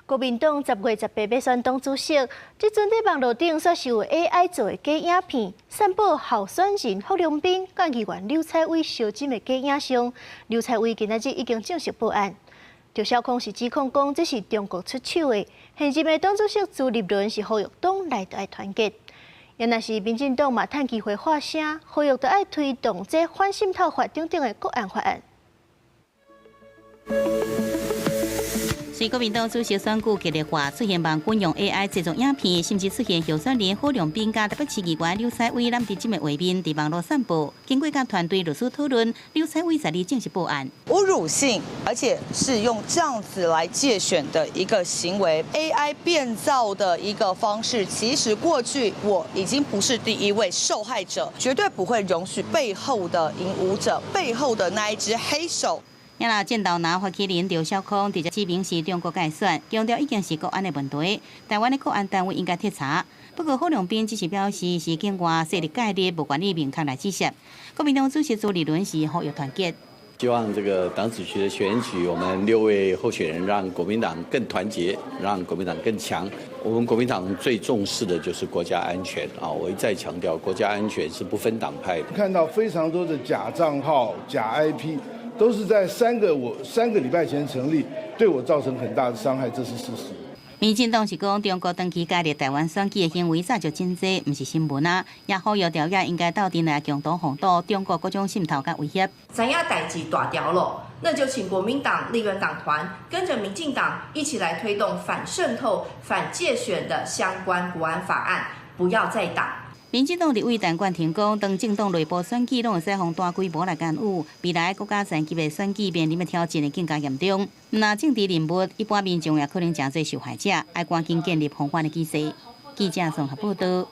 國民黨10月18欲選黨主席，這陣佇網路頂煞是有 AI 做的假影片，散布候選人郝龍斌佮議員柳彩薇相針的假影像。柳彩薇今仔日已經正式報案。趙小康是指控講這是中國出手的。現任的黨主席朱立倫是呼籲黨內著愛團結。也若是民進黨嘛趁機會發聲，呼籲著愛推動這反滲透法等等的國安法案。隨國民黨主席選舉激烈化，出現網軍用 AI 製作影片，甚至出現候選人郝龍斌佮台北市議員柳彩薇攬佇這個畫面佇網路散布。經過佮團隊律師討論，柳彩薇12正式報案。侮辱性，而且是用這樣子來介選的一個行為，AI 變造的一個方式，其實過去我已經不是第一位受害者，絕對不會容許背後的引武者，背後的那一隻黑手。也若戰鬥男發起人劉小康直接指明是中國介選，強調已經是國安的問題，台灣的國安單位應該徹查。不過郝龍斌只是表示是境外勢力介入，無願意明確來指涉。國民黨主席朱立倫是呼籲團結，希望這個黨主席的選舉，我們六位候選人讓國民黨更團結，讓國民黨更強。我們國民黨最重視的就是國家安全啊！我一再強調，國家安全是不分黨派的。看到非常多的假賬號、假 IP。都是在3個禮拜前成立，對我造成很大的傷害，這是事實。民進黨是講中國長期介入台灣選舉的行為早就真濟，毋是新聞啊！也呼籲朝野應該鬥陣來共同防堵中國各種滲透佮威脅。知影代誌大條囉，那就請國民黨立院黨團跟着民進黨一起來推動反滲透、反介選的相關國安法案，不要再擋。民進黨立委陳冠廷講，當政黨內部選舉攏會使予大規模來干預，未來國家層級的選舉面臨的挑戰會更加嚴重。毋但政治人物，一般民眾也可能成做受害者，愛趕緊建立防範的機制。記者綜合報道。